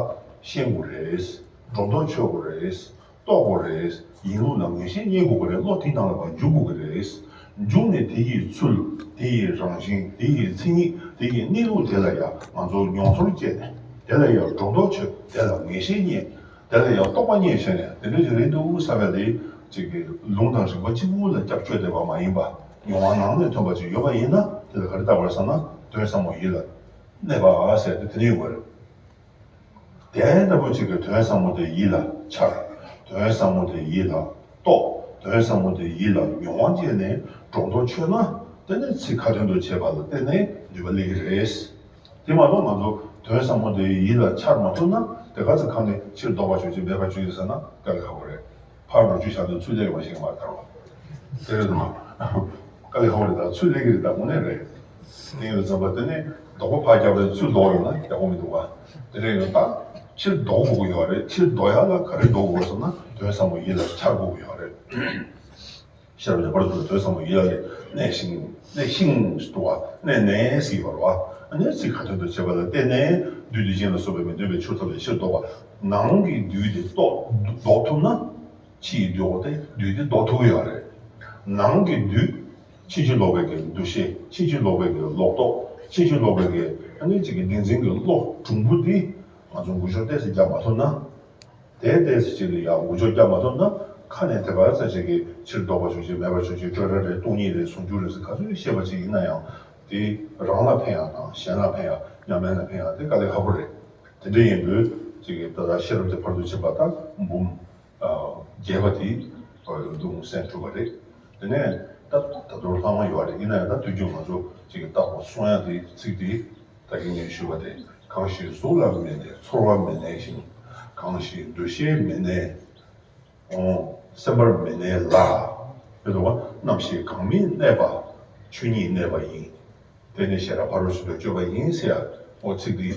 ཤེས་དགོས་རེད། སྒྲོ་འདོགས་ཆོད་དགོས་རེད། རྟོགས་དགོས་རེད། ཡིན་ལུགས་ལ་ངེས་ཤེས་རྙེད་དགོས་ཀྱི་རེད། བློ་དེའི་ནང་ལ་ཕར་འཇུག་དགོས་ཀྱི་རེད། འཇུག་ནས་དེ་ཡི་ཚུལ། དེ་ཡི་རང་བཞིན། དེ་ཡི་མཚན་ཉིད། དེ་ཡི་གནས་ལུགས་དེ་ལ་ཡང་ང་ཚོ་མྱོང་ཚོར་སྐྱེས་ནས། དེ་ལ་ཡང་སྒྲོ་འདོགས་ཆོད། དེ་ལ་ངེས་ཤེས་རྙེད། དེ་ལ་ཡང་རྟོགས་པ་རྙེད་བྱས་ནས། དེ་འདྲ་ཞིག་རེད་འདུག་བསམ་པ་དེ་ཅིག་གི་ལུང་དང་རིགས་པ་གཅིག་པུ་ལ་སྐྱབས་བཅོལ་བསྡད་པ་མ་ཡིན་པ། མྱོང་བ་ནང་ནས་ཐོན་པ་ཅིག་ཡོད་པ་ཡིན་ན། དེ་ལ་ག་རེ་བཏགས་པ་རེད་ཟེར་ན། དོན་ཟབ་མོ་ཡིད་ལ་གནས་པ་ཟེར་དེ་དེ་ནས་ཡོང་བ་རེད། དེ་ལྟ་བུ་ཅིག་གི་དོན་ཟབ་མོ་དེ་ཡིད་ལ་འཆར། དོན་ཟབ་མོ་དེ་ཡིད་ལ་རྟོགས། དོན་ཟབ་མོ་དེ་ཡིད་ལ་མྱོང་བ་སྐྱེས་ནས་སྒྲོ་འདོགས་ཆོད་ན། དེ་ནས་ཚིག་ཁ་ཏོན་དུ་བྱེད་པ་ལ་བརྟེན་ནས་ནུས་པ་སླེབས་ཀྱི་རེད། དེ་མ་གཏོགས་ང་ཚོ་དོན་ཟབ་མོ་དེ་ཡིད་ལ་འཆར་མ་ཐུབ་ན། དེ་ག་ཚོད་ཁ་ནས་ཕྱིར་ལྡོག་པ་ཞོག་ཅིག། མེད་པ་ཞོག་ཅིག་ཟེར་ན་དཀའ་ལས་ཁག་པོ་རེད། ཕར་འགྲོ་རྒྱུ་བཞག་དུས་ཚུར་སླེབས་པ་ཞིག་མ་ཐར་བ། དེ་རེད་དམ། དཀའ་ལས་ཁག་པོ་རེད། ད་ཚུར་སླེབས་ཀྱི་རེད། ད་དངོས་གནས་རེད། དེ་ཡིན་ཙམ་པ་དེ་ནས་ལྡོག་པ་ཕར་རྒྱབ་རེད། ཚུར་ལྡོག་ཡོང་ན་ཡག་པོ་མི་འདུག་བ། དེ་འདྲ་ཡོད་ད། ཕྱིར་ལྡོག་དགོས་ཀྱི་ཡོད་རེད། ཕྱིར་ལྡོག་ཡག་ལ་ག་རེ་ལྡོག་དགོས་ཟེར་ན། དོན་ཟབ་མོ་ཡིད་ལ་འཆར་དགོས་ཀྱི་ཡོད་རེད། ཤེས་རབ་ཀྱི་ཕ་རོལ་ཏུ་དོན་ཟབ་མོ་ཡིད་ལ་གནས་ཤིང་། གནས་ཤིང་ཟེར་བ། གནས་ནས་ཟེར་བ་རེད་བ། ཨ་ནི་ཚིག་ཁ་ཏོན་དུ་བྱེད་པ་ལ་བརྟེན་ནས། བདུད་སྡིག་ཅན་ལ་སོགས་པའི་མི་མཐུན་པའི་ཆོས་ཐམས་ཅད་ཕྱིར་ལྡོག་པ། ནང་གི་བདུད་དེ་ལྡོག་ལྡོག་ཐུབ་ན། ཕྱི་ཡི་བདུད་འོ་དེ་བདུད་དེ་ལྡོག་ཐུབ་ཀྱི་ཡོད་རེད། ནང་གི་བདུད། ཕྱིན་ཅི་ལོག་པའི་གི་འདུ་ཤེས། ཕྱིན་ཅི་ལོག་པའི་གི་ལོག་རྟོག་ཕྱིན་ཅི་ལོག་པའི་གི་ཨ་ནི་ཅིག་གི་བདེན་འཛིན་གྱི་བློ་གྲུང་པོ་འདི་ང་ཚོ་འགུལ་སྐྱོད་ཏོག་ཙམ་རྒྱག་མ་ཐུབ་ན། དེ་ཏོག་ཙམ་ཅིག་ལ་ཡང་འགུལ་སྐྱོད་རྒྱག་མ་ཐུབ་ན། ཁ་ནས་དེ་ག་ཚོད་ཅིག་གི་ཕྱིར་ལྡོག་པ་ཞོག་ཅིག། མེད་པ་ཞོག་ཅིག། སྤྲོས་བྲལ་རེད། སྟོང་ཉིད་རེད། ཟུང་འཇུག་རེད་ཟེར་ག་ཚོད་བཤད་པ་ཅིག་ཡིན་ན་ཡང་། དེ་རང་ལ་ཕན་ཡག་དང་གཞན་ལ་ཕན་ཡག། ཉམས་ལེན་ལ་ཕན་ཡག་དེ་དཀའ་ལས་ཁག་པོ་རེད། དེ་འདྲ་ཡིན་དུས་ཅིག་གི་ད་ལྟ་ཤེས་རབ་ཀྱི་ཕ་རོལ་ཏུ་ཕྱིན་པ་དང་འབུམ། ཨ། རྒྱས་པ་དེ་ལུང་གསན་གྲུབ་པ་རེད། དེ་ནས་ད་ད་དུང་ལྷག་མ་ཡོད་རེད། ཡིན་ན་ཡང་ད་དུས་རྒྱུན་ང་ཚོ་ཅིག་གི་བརྟག་པ་གསུང་ཡ་དེ་ཚིག་དེ་ད་གིན་ངས་ཞུས་པ་དེ། གང་ཞིག་གཟུགས་ལ་མི་གནས་ཚོར་བ་མི་གནས་ཤིང་། གང་ཞིག་འདུ་ཤེས་མི་གནས། ཨོ། སེམས་པར་མི་གནས་ལ། དེ་འདུག་བ། རྣམ་ཤེས་གང་མི་གནས་པ། ཆོས་ཉིད་གནས་པ་ཡིན། དེ་ནི་ཤེས་རབ་ཕ་རོལ་ཏུ་ཕྱིན་པའི་སྤྱོད་པ་ཡིན་ཟེར་ཡ། ཨོ། ཚིག་འདི།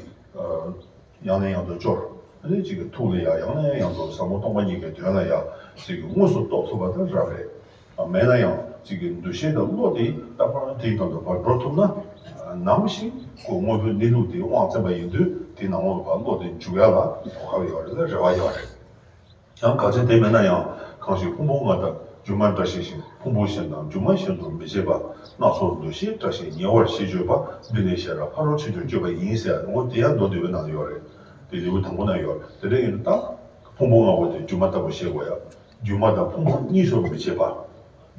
ཨ། ཡང་ནས་ཡང་དུ་སྦྱོར། ཨ་ནི་ཅིག་གི་ཐུགས་ལ་ཡ་ཡང་ནས་ཡང་དུ་ཟབ་མོ་སྟོང་པ་ཉིད་ཀྱི་དོན་ལ་ཡ་ཅིག་གི་དངོས་སུ་རྟོགས་ཐུབ་པ་དང་རབ་རེད། ཨ། མེད་ན་ཡང་ཅིག་གི་འདུ་ཤེས་དང་བློ་དེ་རྟག་པར་དེའི་དོན་དུ་ཕར་འགྲོ་ཐུབ་ན། ཨ། ནམ་ཞིག་ཁོ་དངོས་པོའི་གནས་ལུགས་དེ་དབང་བཙན་པ་ཡིན་དུས་དེའི་ནང་ལོགས་ལ་ཕར་བློ་དེ་འཇུག་ཡ་ལ་གོ་སྐབས་ཡོད་རེད་ལ་རེ་བ་ཡོད་རེད། ཡང་གལ་སྲིད་དེ་མེད་ན་ཡང་གང་ཞིག་ཕུང་པོ་ལྔ་དང་ སྒྱུ་མ་བཀྲ་ཤིས་ཤིང་། ཕུང་པོ་གཞན་དང་སྒྱུ་མ་གཞན་དུ་མི་བྱེད་པ། སྣ་ཚོགས་འདུ་ཤེས་བྲལ་ཞིང་ཉེ་བར་ཞི་སྤྱོད་པ། འདི་ནི་ཤེས་རབ་ཕ་རོལ་ཕྱིན་དུ་སྤྱོད་པ་ཡིན་ཟེར་ཡ་འོ་དེ་ཡང་མདོ་སྡུད་པའི་ནང་ལ་ཡོད་རེད། དེ་ལེའུ་དང་པོ་ན་ཡོད་རེད། དེ་འདྲ་ཡིན་དུས་ད་ཕུང་པོ་ལྔ་པོ་དེ་སྒྱུ་མ་ལྟ་བུ་ཤེས་དགོས་ཡ། སྒྱུ་མ་དང་ཕུང་པོ་གཉིས་སུ་མི་བྱེད་པ།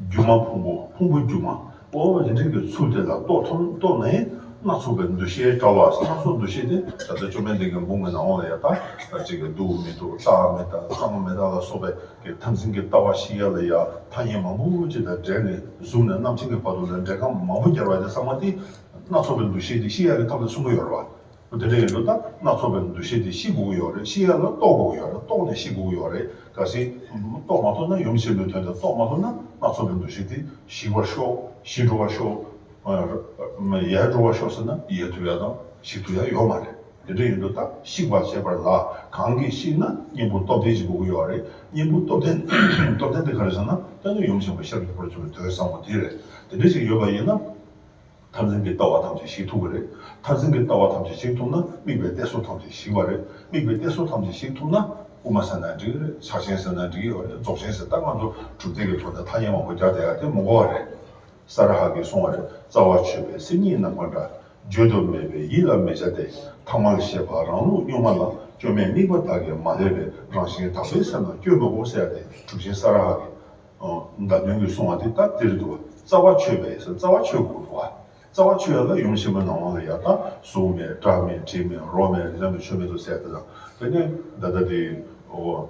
སྒྱུ་མ་ཕུང་པོ་ཕུང་པོ་སྒྱུ་མ། ཨོ་དེ་འདྲའི་གི་ཚུལ་དེ་ལ་རྟོགས་ཐུབ་རྟོགས་ནས་སྣ་ཚོགས་པའི་འདུ་ཤེས་བྲལ་བ། སྣ་ཚོགས་འདུ་ཤེས་དེ་ད་ལྟ་བཅོམ་ལྡན་འདས་ཀྱི་འབུམ་གྱི་ནང་ལ་ཡ་ད་ཅིག་གི་སྡུག་མི་སྡུག་རྟག་མི་རྟག་གཙང་མི་གཙང་ལ་སོགས་པའི་གི་མཐར་འཛིན་གྱི་ལྟ་བ་ཤེས་ཡ་ལ་ཡ་ཐ་སྙད་མང་པོ་ཅིག་དང་འབྲེལ་ནས་གཟུགས་ནས་རྣམ་མཁྱེན་གྱི་བར་དུ་ལ་འབྲེལ་ཁམས་མང་པོ་སྦྱར་བ་དེ་ཚང་མ་དེ་སྣ་ཚོགས་པའི་འདུ་ཤེས་དེ་ཤེས་ཡ་གི་ཐབས་ལ་གསུངས་ཀྱི་ཡོད་རེད་བ། དེ་འདྲ་ཡིན་དུས་ད་སྣ་ཚོགས་པའི་འདུ་ཤེས་དེ་ཤེས་དགོས་ཀྱི་ཡོད་རེད། ཤེས་ཡ་ལ་རྟོགས་དགོས་ཀྱི་ཡོད་རེད། རྟོགས་ནས་ཤེས་དགོས་ཀྱི་ཡོད་རེད། གལ་སྲིད་རྟོགས་མ་ཐུབ་ན་ཡུམ་ཆེན་པོའི་དོན་དེ་རྟོགས་མ་ཐུབ་ན་སྣ་ཚོགས་པའི་འདུ་ཤེས་དེ་ཞི་བར་ཤོག་ཞི་འགྲོ་བར་ཤོག་ཡལ་འགྲོ་བར་ཤོག་ཟེར་ན་ཡལ་ཐུབ་ཡ་དང་ཞི་ཐུབ་ཡ་ཡོད་མ་རེད། དེ་འདྲ་ཡིན་དུས་ད་ཤེས་པར་བྱེད་པ་ལ་གང་གིས་ཤེས་ན་གཉེན་པོ་སྟོབས་ལྡན་ཞིག་དགོས་ཀྱི་ཡོད་རེད། གཉེན་པོ་སྟོབས་ལྡན་སྟོབས་ལྡན་དེ་ག་རེ་ཟེར་ན་ད་ནི་ཡུམ་ཆེན་པོ་ཤེས་རབ་ཀྱི་ཕ་རོལ་ཕྱིན་པའི་དོན་བཟང་པོ་དེ་རེད། དེ་འདྲ་ཞིག་ཡོད་པ་ཡིན་ན། མཐར་འཛིན་གྱི་ལྟ་བ་ཐམས་ཅད་ཞིག་ཐུབ་པ་རེད། མཐར་འཛིན་གྱི་ལྟ་བ་ཐམས་ཅད་ཞིག་ཐུབ་ན་དམིགས་པའི་གཏད་སོ་ཐམས་ཅད་ཞིག་པ་རེད། དམིགས་པའི་གཏད་སོ་ཐམས་ཅད་ཞིག་ཐུབ་ན་དབུ་མ་ཟེར་ན་འགྲིག་གི་རེད། ཕྱག་ཆེན་ཟེར་ན་འགྲིག་གི་ཡོད་རེད། རྫོགས་ཆེན་ཟེར་ད་ང་ཚོ་གྲུབ་མཐའ་གི་ཐོག་ནས་ཐ་སྙད་མང་པོ་རྒྱག་བསྡད་ཡ་དེ་མི་དགོས་པ་རེད། ས་ར་ཧ་གིས་གསུངས་པ་རེད། རྩ་བ་ཆོད་པའི་སེམས་ཉིད་ནམ་མཁའ་འདྲ། བརྗོད་དུ་མེད་པའི་ཡིད་ལ་མི་བྱ་སྟེ། ཐ་མལ་ཤེས་པ་རང་ལུགས་གཉུག་མ་ལ། སྐྱོན་མེད་དམིགས་པ་དག་གིས་མ་བསླད་པའི། རང་བཞིན་དག་པའི་སེམས་ལ་སྐྱོན་མི་དགོས་ཟེར་ཡ་དེ་གྲུབ་ཆེན་ས་ར་ཧ་གི་ཨ། མདའ་དོན་གྱི་གསུང་བ་དེ་ད་དེ་རེད་འདུག་བ། རྩ་བ་ཆོད་པས་ཟེར་རྩ་བ་ཆོད་དགོས་འདུག་བ། རྩ་བ་ཆོད་ཡ་ལ་ཡུམ་ཆེན་པོའི་ནང་ལ་ཡ་ད་གཟུགས་མེད་སྒྲ་མེད་དྲི་མེད་རོ་མེད་རེག་བྱ་མེད་ཆོས་མེད་དུ་ཟེར་དེ་དང་དེ་ནས་ད་ལྟ་དེ་འོ་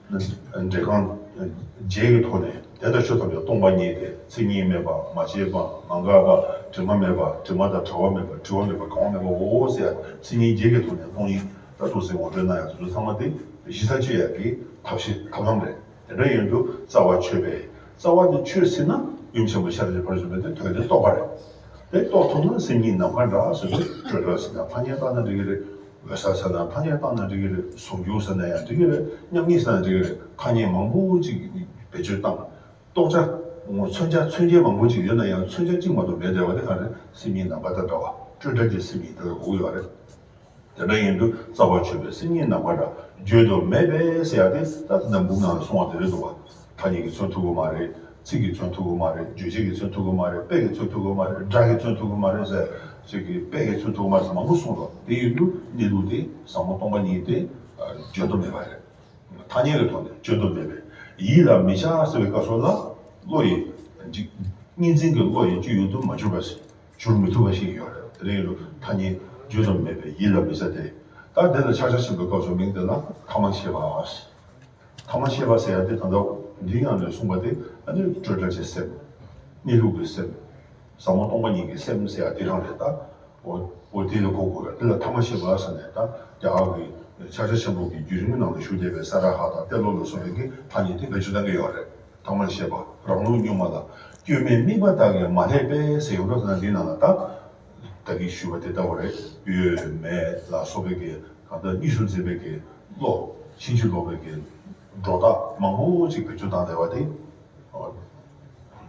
འབྲས་གང་རྗེས་ཀྱི་ཐོག་ནས་དེ་ལྟར་ཆོས་ཐམས་ཅད་སྟོང་པ་ཉིད་དེ། མཚན་ཉིད་མེད་པ་མ་སྐྱེས་པ་མ་འགགས་པ། དྲི་མ་མེད་པ་དྲི་མ་དང་བྲལ་བ་མེད་པ་བྲི་བ་མེད་པ་གང་བ་མེད་པའོ་ཟེར་ཡ་མཚན་ཉིད་རྗེས་ཀྱི་ཐོག་ནས་སྟོང་ཉིད་ད་ཐུགས་སྲས་ངོ་སྤྲོད་གནང་ཡ་དེ་ཚོ་ཚང་མ་དེ་གཞི་རྩ་གཅོད་ཡ་གི་ཐབས་ཤེས་ཐབས་ལམ་རེད། དེ་འདྲ་ཡིན་དུས་རྩ་བ་ཆོད་པས། རྩ་བ་དེ་ཆོད་ཟིན་ན་ཡུམ་ཆེན་པོ་ཤེས་རབ་ཀྱི་ཕ་རོལ་ཕྱིན་པའི་དོན་དེ་རྟོགས་པ་རེད། དེ་རྟོགས་ཐུབ་ན་སེམས་ཉིད་ནམ་མཁའ་འདྲ་ཟེར་དུས་སྤྲོས་བྲལ་ཟེར་ན་ཐ་སྙད་བཏགས་ན་འགྲིག་གི་རེད། འོད་གསལ་ཟེར་ན་ཐ་སྙད་བཏགས་ན་འགྲིག་གི་རེད། ཟུང་འཇུག་ཟེར་ན་ཡང་འགྲིག་གི་རེད། མཉམ་ཉིད་ཟེར་ན་འགྲིག་གི་རེད། ཐ་སྙད་མང་པོ་ཅིག་བེད་སྤྱོད་བཏང་། རྟོགས་བྱ་ངོ་མཚོན་བྱ་མཚོན་བྱེད་མང་པོ་ཅིག་ཡོད་ན་ཡང་མཚོན་བྱ་གཅིག་མ་གཏོགས་མེད་བསྡད་པ་དེ་ག་རེ་སེམས་ཉིད་ནམ་མཁའ་དང་འདྲ་བ་སྤྲོས་བྲལ་གྱི་སེམས་ཉིད་དེ་ལ་གོ་གི་ཡོད་རེད། དེ་འདྲ་ཡིན་དུས་རྩ་བ་ཆོད་པའི་སེམས་ཉིད་ནམ་མཁའ་འདྲ། བརྗོད་དུ་མེད་པས་ཟེར་ཡ་དེ་ད་ལྟ་ནམ་བུ་ནང་ལ་གསུངས་པ་དེ་རེད་འདུག་བ། ཐ་སྙད་ཀྱིས་མཚོན་ཐུབ་ཀྱི་མ་རེད། ཚིག་གིས་མཚོན་ཐུབ་ཀྱི་མ་རེད། རྗོད་བྱེད་ཀྱིས་མཚོན་ཐུབ་ཀྱི་མ་རེད། དཔེ་གིས་མཚོན་ཐུབ་ཀྱི་མ་རེད། སྒྲ་གིས་མཚོན་ཐུབ་ཀྱི་མ་རེད་ཟེར་ཅིག་གིས་དཔེ་གིས་མཚོན་ཐུབ་ཀྱི་མ་རེད་ཟེར་མང་པོ་གསུངས་འདུག་དེ་ཡིན་དུས་གནས་ལུགས་དེ་ཟབ་མོ་སྟོང་པ་ཉིད་དེ་བརྗོད་དུ་མེད་པ་རེད། ཐ་སྙད་ཀྱི་ཐོག་ནས་བརྗོད་དུ་མེད་པས་ཡིད་ལ་མི་བྱ་ཟེར་བའི་སྐབས་སུ་ལ་བློ་ཡི་གཉིས་འཛིན་གྱི་བློ་ཡི་སྤྱོད་ཡུལ་དུ་མ་གྱུར་པ་ཞིག་གྱུར་མི་ཐུབ་པ་ཞིག་ཡོད་རེད། དེ་རིང་ལུགས་ཐ་སྙད་བརྗོད་དུ་མེད་པས་ཡིད་ལ་མི་བྱ་སྟེ། ད་དེ་ལ་ཕྱག་རྒྱ་ཆེན་པོའི་སྐབས་སུ་མིང་དེ་ལ་ཐ་མལ་ཤེས་པ། ཐ་མལ་ཤེས་པ་ཟེར་ཡ་དེ་ད་ལྟ་འདིའི་ནང་ནས་གསུངས་པ་དེ་ཨ་ནི་སྤྲོས་བྲལ་གྱི་སེམས། གནས་ལུགས་ཀྱི་སེམས། ཟབ་མོ་སྟོང་པ་ཉིད་ཀྱི་སེམས་ཟེར་ཡ་དེ་རང་རེད་ད། འོ་འོ་དེ་ལ་གོ་དགོས་རེད། དེ་ལ་ཐ་མལ་ཤེས་པ་ཟེར་ནས་ད་རྒྱ་གར་གྱི་ཕྱག་རྒྱ་ཆེན་པོ་གི་བརྒྱུད་རིམ་ནང་ལ་ཞུགས་བསྡད་པའི་ས་ར་ཧ་དང་ཏེ་ལོ་ལ་སོགས་པའི་གི་ཐ་སྙད་དེ་བེད་སྤྱོད་གཏང་གི་ཡོད་རེད། ཐ་མལ་ཤེས་པ་རང་ལུགས་གཉུག་མ་ལ། སྐྱོན་མེད་དམིགས་པ་དག་གིས་མ་བསླད་པས་ཟེར་ཡོང་འགྲོ་ཟེར་ན་འདིའི་ནང་ལ་ད། ད་གིན་ཞུས་པ་དེ་ལྟ་བུ་རེད། ཡོད་མེད་ལ་སོགས་པའི་གི་གང་ལྟར་གཉིས་སུ་འཛིན་པའི་གི་བློ། ཕྱིན་ཅི་ལོག་པའི་གི་སྒྲོ་བཏགས་མང་པོ་ཅིག་བེད་སྤྱོད་བཏང་བསྡད་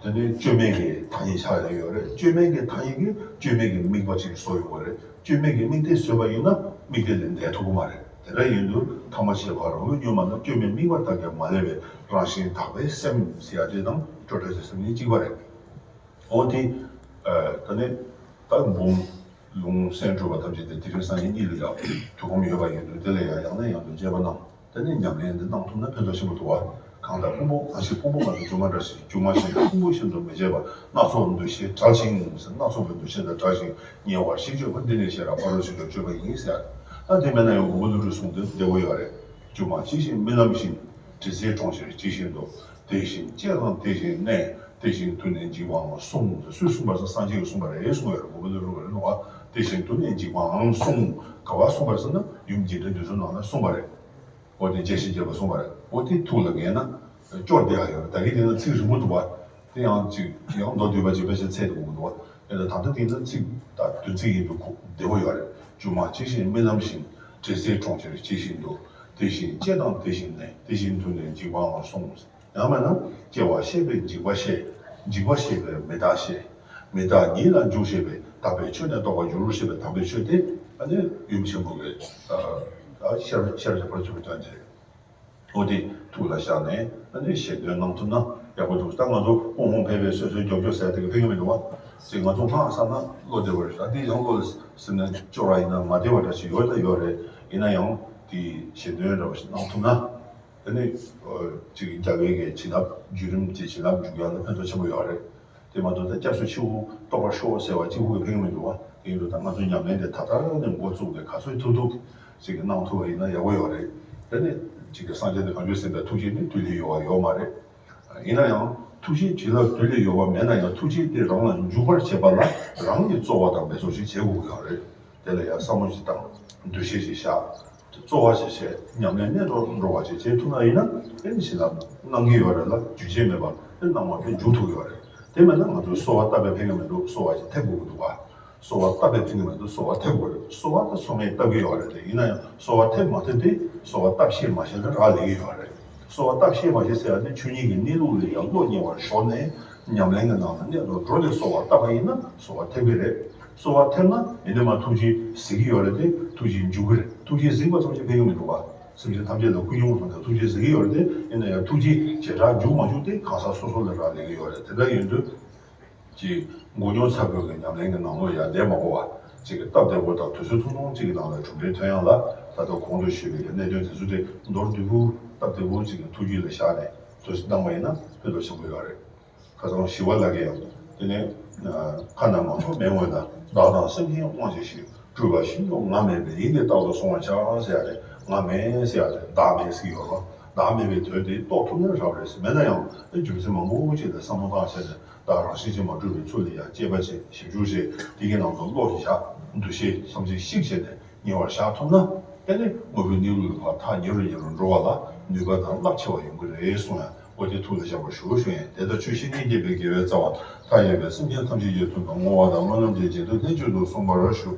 པ་དེ། དེ་ནས་སྐྱོན་མེད་ཀྱི་ཐ་སྙད་ཆགས་ཡོང་ཡོད་རེད། སྐྱོན་མེད་ཀྱི་ཐ་སྙད་ཀྱིས་སྐྱོན་མེད་ཀྱི་དམིགས་པ་ཅིག་བཟོ་ཡོང་བ་རེད། སྐྱོན་མེད་ཀྱི་དམིགས་གཏད་བཟོས་པ་ཡིན་ན་དམིགས་གཏད་ལས་འདས་ཐུབ་ཀྱི་མ་རེད། དེ་འདྲ་ཡིན་དུས་ཐ་མལ་ཤེས་པ་རང་ལུགས་གཉུག་མ་ལ་སྐྱོན་མེད་དམིགས་པ་དག་གིས་མ་བསླད་པའི་རང་བཞིན་དག་པའི་སེམས་ཟེར་ཡ་དེ་དང་སྤྲོས་བྲལ་གྱི་སེམས་གཉིས་གཅིག་པ་རེད། འོ་དེ། ད་ནི་ད་འབུམ་ལུང་གསན་གྲུབ་པ་ཐམས་ཅད་དེ་དེ་རིང་སང་ཉིན་གཉིས་ལ་ཡང་ཐུགས་ཁོམ་ཡོད་པ་ཡིན་དུས་དེ་ལ་ཡང་ཡང་ནས་ཡང་དུ་མཇལ་བ་གནང་། དེ་ནས་ཉམས་ལེན་འདི་གནང་ཐུབ་ན་ཕན་ཐོགས་ཆེན་པོ་འདུག་བ། གང་ལྟར་ཕུང་པོ་གང་ཞིག་ཕུང་པོ་ལྔ་དང་སྒྱུ་མ་འདྲ་ཞིང་། སྒྱུ་མ་གཞན་དང་ཕུང་པོ་གཞན་དུ་མི་བྱེད་པ། སྣ་ཚོགས་འདུ་ཤེས་བྲལ་ཞིང་ཟེར། སྣ་ཚོགས་པའི་འདུ་ཤེས་དང་བྲལ་ཞིང་ཉེ་བར་ཞི་སྤྱོད་པ། འདི་ནི་ཤེས་རབ་ཕ་རོལ་ཕྱིན་དུ་སྤྱོད་པ་ཡིན་ཟེར། ད་དེ་མེད་ན་ཡང་མགོན་པོ་ཀླུ་སྒྲུབ་གསུང་དོན་བདེ་པོ་ཡོད་རེད། སྒྱུ་མ་ཇི་བཞིན་རྨི་ལམ་བཞིན། དྲི་ཟའི་གྲོང་ཁྱེར་ཇི་བཞིན་དུ། དེ་བཞིན་སྐྱེ་དང་དེ་བཞིན་གནས། དེ་བཞིན་དུ་ནི་འཇིག་པའང་གསུངས། ཟེར་སུས་གསུངས་པ་ཟེར་ན་སངས་རྒྱས་ཀྱིས་གསུངས་པ་རེད་གསུངས་ཡོད་རེད། མགོན་པོ་ཀླུ་སྒྲུབ་རེད་འདུག་བ། དེ་བཞིན་དུ་ནི་འཇིག་པའང་གསུངས། ག་པར་གསུངས་པ་རེད་ཟེར་ན་ཡུམ་རྒྱས་འབྲིང་བསྡུས་གསུམ་ནང་ལ་གསུངས་པ་རེད། འོ་དེ་རྒྱས་བཤད་རྒྱས་པ་གསུངས་པ་རེད། འོ་དེ་ཐུགས་ལ་ངེས་ན་སྐྱོར་བདེ་ཡག་ཡོད་རེད། ད་གིན་དེ་ན་ཚིག་རིང་པོ་འདུག་བ། དེ་ཡང་ཅིག་ཡང་མདོ་སྡུད་པ་ཅིག་ཕལ་ཆེར་ཚད་དུ་འགྲོ་གི་འདུག་བ། དེ་ལ་ད་ལྟ་དེ་ན་ཚིག་ད་བདུན་ཚིག་ཡིན་དུས་ཁུག་བདེ་པོ་ཡོད་རེད། སྒྱུ་མ་ཇི་བཞིན་རྨི་ལམ་བཞིན། དྲི་ཟའི་གྲོང་ཁྱེར་ཇི་བཞིན་དུ། དེ་བཞིན་སྐྱེ་དང་དེ་བཞིན་གནས། དེ་བཞིན་དུ་ནི་འཇིག་པའང་གསུངས། ཡང་མིན་ན་སྐྱེ་བ་ཤེས་པས་འཇིག་པ་ཤེས། འཇིག་པ་ཤེས་པས་མི་རྟག་ཤེས། མི་རྟག་ཉིད་ལ་འཇུག་ཤེས་པས་དག་པའི་ཆོས་ནི་རྟོགས་པར་འགྱུར་ཞེས་པའི་དམ་པའི་ཆོས་དེ་ཨ་ནི་ཡུམ་ཆེན་པོ་གི་ཤེས་རབ་ཀྱི་ཕ་རོལ་ཕྱིན་པའི་དོན་དེ་རེད། འོ་དེ་ཐུགས་ལ་བཞག་ནས་ཨ་ནི་ཞལ་འདོན་གནང་ཐུབ་ན་ ཡག་པོ་འདུག་ད་ང་ཚོ་ཧོང་ཧོང་ཕེ་ཕེ་སོས་སོས་མགྱོགས་མགྱོགས་ཟེར་དེ་ག་ཕན་གྱི་མི་འདུག་བ། ཅིག་ང་ཚོ་སྔགས་བསམ་ན་བློ་བདེ་བ་རེད། ད་འདི་ཡང་བློ་ལ་སེམས་ནས་སྐྱོ་ར་ཡིན་ན་མ་བདེ་བ་འདྲ་ཞིག་ཡོད་ད་ཡོད་རེད། ཡིན་ན་ཡང་དེ་ཞེ་འདོན་འདྲ་བ་ཞིག་གནང་ཐུབ་ན། དེ་ནི་ཅིག་རྒྱ་བོད་ཀྱི་བྱིན་རླབས་བརྒྱུད་རིམ་གྱི་བྱིན་རླབས་འཇུག་ཡག་ལ་ཕན་ཐོགས་ཆེན་པོ་ཡོད་རེད། དེ་མ་གཏོགས་ད་སྐྱབས་སུ་མཆིའོ་རྟོགས་པར་ཤོག་ཟེར་བ་གཅིག་པུ་གིས་ཕན་གྱི་མི་འདུག་བ། དེ་ཡིན་དུས་ད་ང་ཚོ་ཉམས་ལེན་དེ་ད་ལྟ་ནས་འགོ་བཙུགས་ཏེ་ག་ཚོད་ཐུབ་ཐུབ་ཅིག་གནང་ཐུབ་པ་ཡིན་ན་ཡག་པོ་ཡོད་རེད། དེ་ནི་ཅིག་གི་སངས་རྒྱས་དང་བྱང་ཆུབ་སེམས་དཔའི་ཐུགས་རྗེ་ནི་དུས་ལས་ཡོལ་བ་ཡོད་མ་རེད། ཡིན་ན་ཡང་ཐུགས་རྗེ་བྱིན་རླབས་དུས་ལས་ཡོལ་བ་མེད་ན་ཡང་ཐུགས་རྗེ་དེ་རང་ལ་འཇུག་པར་བྱེད་པ་ལ་རང་གིས་རྩོལ་བ་དང་འབད་རྩོལ་ཞིག་བྱེད་དགོས་ཀྱི་ཡོད་རེད། དེ་ལ་ཡང་བསམ་བློ་ཞིག་བཏང་། འདུ་ཤེས་ཤིག་བཞག་རྩོལ་བ་ཞིག་བྱས། ཉམས་ལེན་གནད་དུ་འགྲོ་བ་ཞིག་བྱེད་ཐུབ་ན་ཡིན་ན་དེ་ནི་བྱིན་རླབས་གནང་གི་ཡོད་རེད་ལ། རྒྱུན་ཆད་མེད་པར་དེ་གནང་བ་དེ་འཇུག་ཐུབ་ཀྱི་ཡོད་རེད། དེ་མེད་ན་ང་ཚོས་གསོལ་བ་བཏབ་པས་ཕན་གྱི་མི་འདུག་གསོལ་བ་ཞིག་ཐེབས་དགོས་ཀྱི་འདུག་བ། གསོལ་བ་བཏབ་པས་ཕན་གྱི་མི་འདུག་གསོལ་བ་ཐེབས་དགོས་རེད། གསོལ་བ་དང་གསོལ་སྨན་བཏབ་ཀྱི་ཡོད་རེད། དེ་ཡིན་ན་ཡང་གསོལ་བ་ཐེབས་མ་ཐེབས་དེ་གསོལ་བ་བཏབ་ཤེས་མ་ཤེས་ལ་རག་ལས་ཀྱི་ཡོད་རེད། གསོལ་བ་བཏབ་ཤེས་མ་ཤེས་ཟེར་ཡ་ནི་ཆོས་ཉིད་ཀྱི་གནས་ལུགས་ལ་ཡང་བློ་ཉེ་བར་ཞོག་ནས་ཉམས་ལེན་གྱི་ནང་ལ་གནད་དུ་འགྲོ་ནས་གསོལ་བ་བཏབ་པ་ཡིན་ན་གསོལ་བ་ཐེབས་ཀྱི་རེད། གསོལ་བ་ཐེབས་ན་ཡིན་ནའི་མ་ཐུགས་རྗེ་གཟིགས་ཀྱི་ཡོད་རེད་དེ། ཐུགས་རྗེ་འཇུག་གི་རེད། ཐུགས་རྗེ་གཟིགས་པ་ཙམ་གྱིས་ཕན་གྱི་མི་འདུག་བ། སེམས་ཅན་ཐམས་ཅད་ལ་ཀུན་སློང་བཟང་དང་ཐུགས་རྗེ་གཟིགས་ཀྱི་ཡོད་རེད་དེ། ཡིན་ན་ཡང་ཐུགས་རྗེ་བྱེ་བྲག་འཇུག་མ་འཇུག་དེ་གང་ཟག་སོ་སོ་ལ་རག་ལས་ཀྱི་ཡོད་རེད། དེ་འདྲ་ཡིན་དུས། ཀྱི་མགོ་རྙོག་ཚ་བོད་ཀྱི་ཉམས་ལེན་གྱི་ནང་ལོགས་ཡར་བསྡད་མ་དགོས་པ། ཅིག་གི་སྟབས་བདེ་པོ་དང་དུས་ཚོད་ཐུང་ཐུང་ཅིག་གི་ནང་ལ་གྲུབ་འབྲས་ཐོན་ཡག་ལ་ད་ལྟ་གོང་དུ་ཞུས་པའི་གནད་དོན་དེ་ཚོ་དེ་མདོར་བསྡུས་པོ་སྟབས་བདེ་པོ་ཅིག་གི་ཐུགས་རྒྱུད་ལ་བཞག་ནས་ཐུགས་སུ་བཏང་བ་ཡིན་ན་ཕན་ཐོགས་ཆེན་པོ་ཡོད་རེད། ཁ་སང་ཞི་བ་ལྷ་གིས་ཡང་དེ་ནས་ཁ་ན་མ་ཐོ་མེད་ངོས་ན་བདག་དང་སེམས་ཅན་དབང་ཆེ་ཞིང་། སྤྲུལ་པ་ཤིན་ཏུ་ང་མེད་པའི་ཡིད་ཀྱིས་རྟག་ཏུ་བསྲུང་བར་བྱ་ཟེར་ཡ་རེད། ང་མེད་ཟེར་ཡ་རེད། བདག་མེད་ཟེར་གྱི་ཡོད་རེད། བདག་མེད་པའི་དོན་དེ་རྟོགས་ཐུབ་ན་རབ་རེད་ཟེར། མེད་ན་ཡང་རྒྱུ་མཚན་མང་པོ་ཅིག་ལ་བསམ་བློ་བཏང་བྱས་ནས་བདག་རང་བཞིན་གྱིས་མ་གྲུབ་པའི་ཚུལ་ལ་ཡང་དཔྱད་པ་བྱེད། ཞིབ་འཇུག་བྱེད། དེ་གི་ནང་དུ་བློ་བཞག་འདུ་ཤེས་བསམ་གཞིག་ཞིག་བྱས་ནས་ཉེ་བར་བཞག་ཐུབ་ན། དེ་ནི་དངོས་པོའི་གནས་ལུགས་ལ་ཕར་ཐག་ཉེ་རུ་ཉེ་རུ་འགྲོ་བ་ལ་ནུས་པ་དང་རླབས་ཆེ་བ་ཡོང་གི་རེད་གསུངས་ཡ། འོ་དེ་ཐུགས་ལ་བཞག་པར་ཞུ་ཞུ་ཡིན། དེ་ལྟར་ཆོས་བཤད་ཉན་མཁྱེན་པའི་དགེ་བའི་རྩ་བ་མཐའ་ཡས་པའི་སེམས་ཅན་ཐམས་ཅད་ཀྱི་དོན་དུ་བསྔོ་བ་དང་སྨོན་ལམ་གྱི་རྗེས་ཟློས་དེ་བརྗོད་དུ་གསུངས་པར་ཞུ།